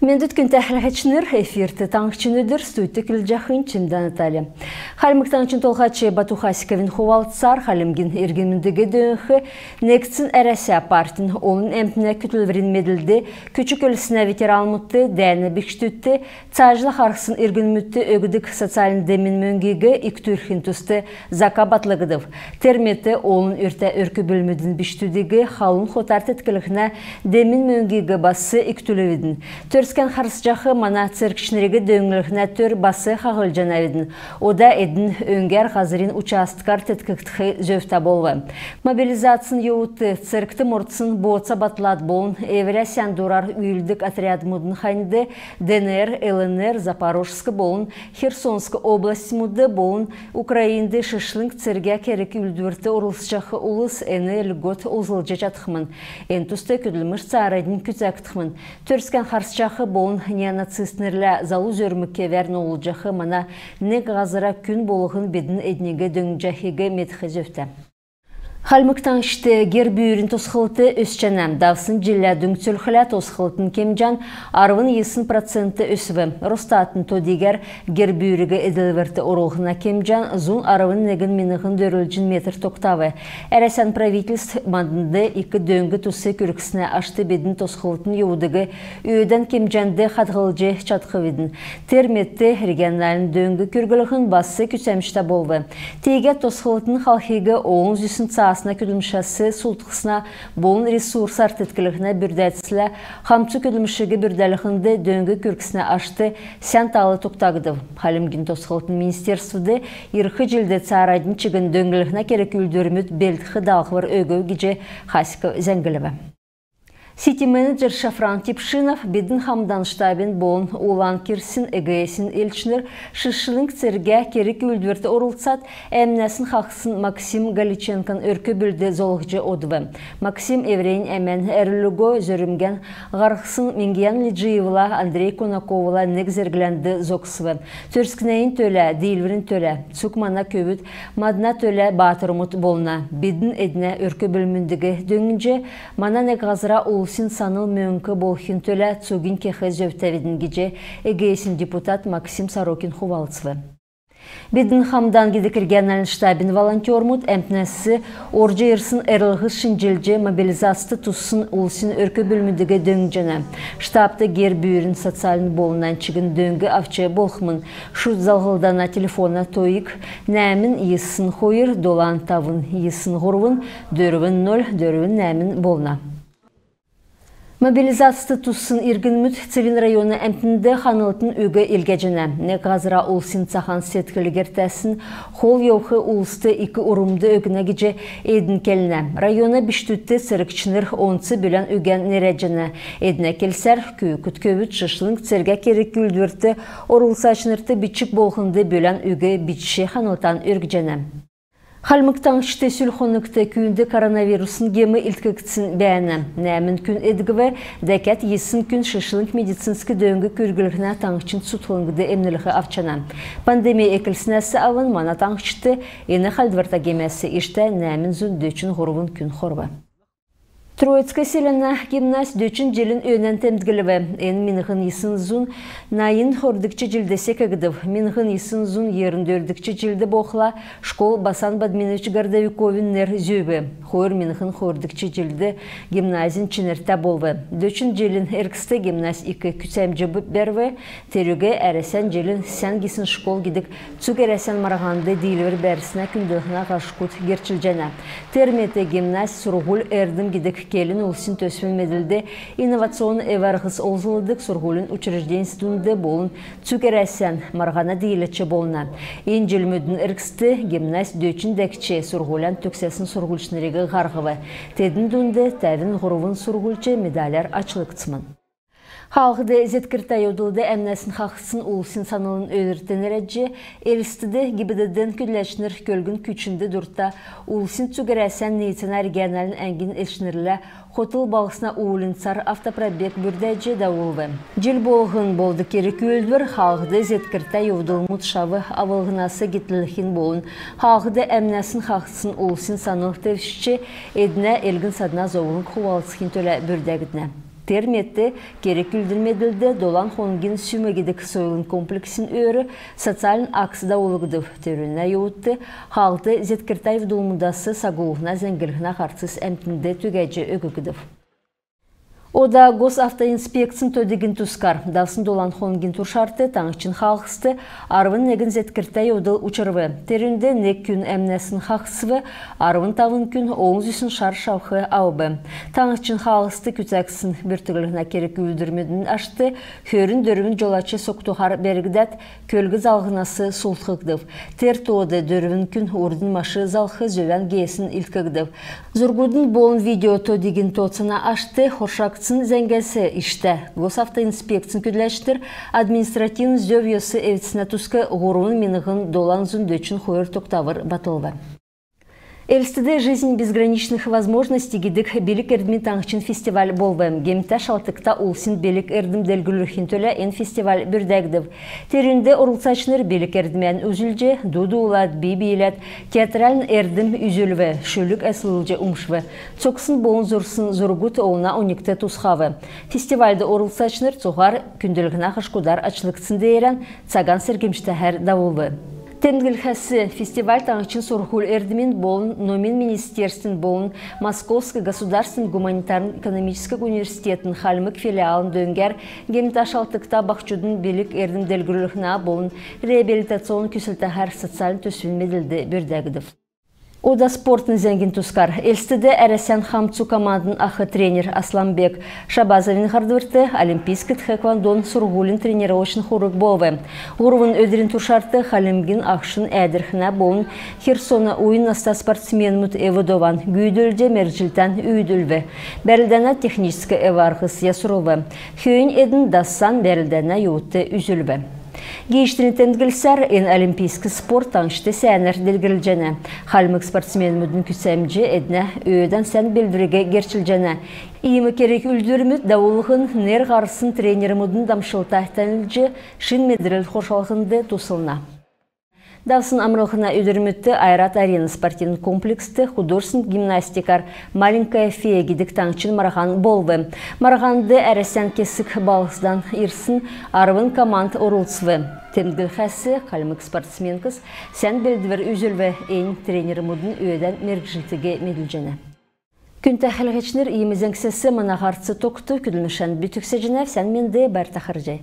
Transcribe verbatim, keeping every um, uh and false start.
Мендвт, күндтә хәләһәчнр! Эфирт «Таңһчин өдр», студьд көдлҗәхнь Чимдә Наталья. Хальмг Таңһчин Толһач Бату Хасиковин хувалцсар Хальмгин иргнмүдиг дөңнх «Негдсн Әрәсә» партин олн әмтнә күтлврин медлд күч-көлснә ветеранмудт, дәәнә бичкдүдт, цааҗла харһсн иргнмүдт өгдг социальн демин мөңгиг икдүлхин туст зака батлгдв. Тер мет олн үртә өрк-бүлмүдин бичкдүдиг халун хотар тетклһнә демин мөңгиг бас икдүлвидн. Төрскән харсҗах мана цергчнриг дөңнлһнә төр бас хаһлҗанавидн. Ода эдн өңгәр һазрин участкар теткгдх зөвтә болв. Мобилизацин йовудт цергт мордсн бооца батлад болн эврә сән дурар үүлддг отрядмудын ханьд ДНР, ЛНР, Запорожск болн Херсонск областьмуд болн Украинд шишлң цергә керг-үүлдврт орлцҗах улс эн льгот олзлҗ чадхмн. Эн туст көдлмш цааранднь күцәгдхмн. Төрскән харсҗах болн неонацистнрлә залу зөрмг кевәр нолҗах мана нег һазра күн болһн бидн эдниг дөңнҗәхиг медх зөвтә. Хальмг Таңһчд гер-бүүрин тосхлт өсчәнә. Давсн җиллә дүңцүлхлә, тосхлтын кемҗән арвн йисн процент өсв. Росстатин то-дигәр гер-бүүриг эдлврт орулһна кемҗән зун арвн негн миңһн дөрвлҗн метр тогтав. Әрәсән правительств маднд ик дөң-тус күргснә ашт бидн тосхлтын йовудыг өөдән кемҗәнд хадһлҗ чадхвидн. Тер мет региональн дөң күрглһн бас күцәмҗтә болв. Тиигәд тосхлтын халхиг олн зүсн цаасна көдлмшәс сулдхсна болн ресурсар тетклһнә бүрдәцлә хамцу көдлмшиг бүрдәлһнд дөң күргснә ашт сән тал тогтагдв. Хальмгин тосхлтын министерствд ирх җилд цааранднь чигн дөңнлһнә керг-үүлдврмүд белдх даалһвр өгв гиҗ Хасиков зәңглв. Сити-менеджер Шафран Тепшинов «Бидн хамдан» штабин болн Улан Кирсин ЭГС-ин элчнр шишлң цергә керг-үүлдврт орлцад, әмнәсн хаһцсн Максим Галиченкон өрк-бүлд золһҗ одв. Максим эврәннь әмән әрвллго зөрмгән һарһсн Мингиян Лиджиевла, Андрей Конаковла нег зергләнд зогсв. Төрскнәннь төлә, диилврин төлә. Цуг мана көвүд мадна төлә баатрмуд болна. Бидн эднә өрк-бүлмүдиг дөңнҗ, мана нег һазра улсин санл мөңк болхин төлә цугинь кех зөвтәвидн гиҗ ЭГС-ин депутат Максим Сорокин хувалцв. «Бидн хамдан» гидг региональн штабин волонтермуд әмтнәс орҗ ирсн эрлһс шинҗлҗ, мобилизацд туссн улсин өрк-бүлмүдиг дөңнҗәнә. Штабд гер-бүүрин, социальн болн нань чигн дөң авч болхмн. Шуд залһлдана телефона тойг: нәәмн йисн хойр долан тавн йисн һурвн дөрвн ноль дөрвн нәәмн болна. Мобилизацд туссн иргнмүд Целинн района әмтнд ханлтын үг илгәҗәнә. Нег һазра улсин цаһан седкл гертәсн хол йовх улст ик урмд өгнә гиҗ эдн келнә. Района бичкдүдт цергчнр онц бүлән үгән нерәдҗәнә. Эднә келсәр, күүкд көвүд шишлң цергә керг-үүлдврт орлцачнрт бичг болһнд бүлән үг бичҗ ханлтан өргҗәнә. Хальмг Таңһчд сүл хонгт күүнд коронавирусн гем илдкгдсн бәәнә. Нәәмн күн эдгв, дәкәд йисн күн шишлң медицинск дөң күрглһнә таңһчин цутхлңд эмнлһ авчана. Пандеми эклснәс авн мана таңһчд эн халдврта гемәс иштә нәәмн зун дөчн һурвн күн хорв. Троицк селәнә гимназь дөчн җилин өөнән темдглв. Эн миңһн йисн зун найн хойрдгч җилд секгдв. Миңһн йисн зун йирн дөрвдгч җилд болхла школ Басан Бадьминович Городовиковин нер зүүв. Хойр миңһн хойрдгч җилд гимназин чинртә болв. Дөчн җилин эргцд гимназь ик күцәмҗ б-, бәрв. Терүг «Әрәсән җилин сән гисн школ» гидг цуг Әрәсән марһанд диилвр бәрснә күндллһнә һашкуд герчлҗәнә. Тер мет гимназь «Сурһуль-эрдм» гидг келн улсин төсвин медлд инновационн эв-арһс олзлдг сурһулин учрежденьс дунд болн цуг Әрәсән марһана дииләч болна. Эн җилмүдин эргцд гимназь дөчн дәкҗ сурһулян төгсәсн сурһульчнриг һарһв. Тедн дунд тәвн һурвн сурһульч медаляр ачлгдсмн. Хаалһд зеткртә йовдлд әмнәсн хаһцсн улсин санлын өдрт нерәдҗ, Элстд ГИБДД-н көдләчнр көлгн күчнд дурта улсин цуг Әрәсән ниицәнә региональн әңгин элчнрлә хотл балһсна уульнцар автопробег бүрдәҗ давулв. Җил болһн болдг керг-үүлдвр хаалһд зеткртә йовдлмуд шав авлһнас гитлхин болн хаалһд әмнәсн хаһцсн улсин санл тевчҗ, эднә элгн-садна зовлң хувалцхин төлә бүрдәгднә. Тер мет керг-үүлдврин медлд «Долан хонгин сүм» гидг сойлын комплексин өөр социальн акц давулгдв. Терүнә йовудт хаалһд зеткртә йовдлмудас саглулһна, зәңглһнә һарцс әмтнд түгәҗ өггдв. Ода Госавтоинспекцин то-дигин тускар. Давсн долан хонгин туршарт таңһчин хаалһст арвн негн зеткртә йовдл учрв. Терүнд нег күн әмнәсн хаһцв, арвн тавн күн олн зүсн шар-шавх авв. Таңһчин хаалһст күцәгдсн бүртклһнә керг-үүлдврмүдин ашт хөрн дөрвн җолач согтуһар бәргдәд, көлг залһнас сулдхгдв. Тер тоод дөрвн күн урднь машин залх зөвән геесн илдкгдв. Зургудын болн видео то-дигин тооцана ашт хоршагдсн зәңгәс иштә. Госавтоинспекцин көдләчнр административн зөв-йос эвдснә туск һурвн миңһн долан зун дөчн хойр тогтавр батлв. Элстд «Жизнь безграничных возможностей» гидг билг-эрдмин таңһчин фестиваль болв. Гемтә шалтгта улсин билг-эрдм делгрүлхин төлә эн фестиваль бүрдәгдв. Терүнд орлцачнр билг-эрдмән үзүлҗ, ду дуулад, би бииләд, театральн эрдм үзүлв, шүлг әслҗ умшв, цоксн болн зурсн зургуд олна оньгт тусхав. Фестивальд орлцачнр цуһар күндллһнә хашгудар ачлгдсн деерән цаган сергмҗтәһәр давулв. Темдглхәс, фестиваль таңһчин сурһуль-эрдмин болн номин министерствин болн Московск государственн гуманитарн-экономическ университетин Хальмг филиалын дөңгәр гемтә шалтгта баһчудын билг-эрдм делгрүллһнә болн реабилитационн күслтәһәр социальн төсвин медлд бүрдәгдв. Ода спортын зәңгин тускар. Элстд Әрәсән хамцу командын ах тренер Асланбек Шабазовин һардврт олимпийск тхэквондон сурһулин тренировочн хург болв. Һурвн өдрин туршарт Хальмгин Ахшин, Әәдрхнә болн Херсона уйн наста спортсменмүд эв-дован гүүдүлҗ, мергҗлтән үүдүлв. Бәрлдәнә техническ эв-арһс ясрулв. Хөөннь эдн дассан бәрлдәнә йовудт үзүлв. Гиичнрин темдглсәр, эн олимпийск спорт таңһчд сәәнәр делгрҗәнә. Хальмг спортсменмүдин күцәмҗ эднә өөдән сән белдвриг герчлҗәнә. Иим керг-үүлдврмүд давуллһн нер һарсн тренермүдин дамшлта таньлдҗ, шин медрл хоршалһнд туслна. Давсн амрлһна өдрмүдт «Ойрат Арена» спортивн комплекст художественн гимнастикар «Маленькая фея» гидг таңһчин марһан болв. Марһанд Әрәсән кесг балһсдан ирсн арвн команд орлцв. Темдглхәс, хальмг спортсменкс сән белдвр үзүлв, эн тренермүдин өөдән мергҗлтиг медүлҗәнә. Күндтә хәләһәчнр, иим зәңгсәс мана һарц тогтв. Көдлмшән би төгсәҗәнәв. Сән менд, байрта харһий.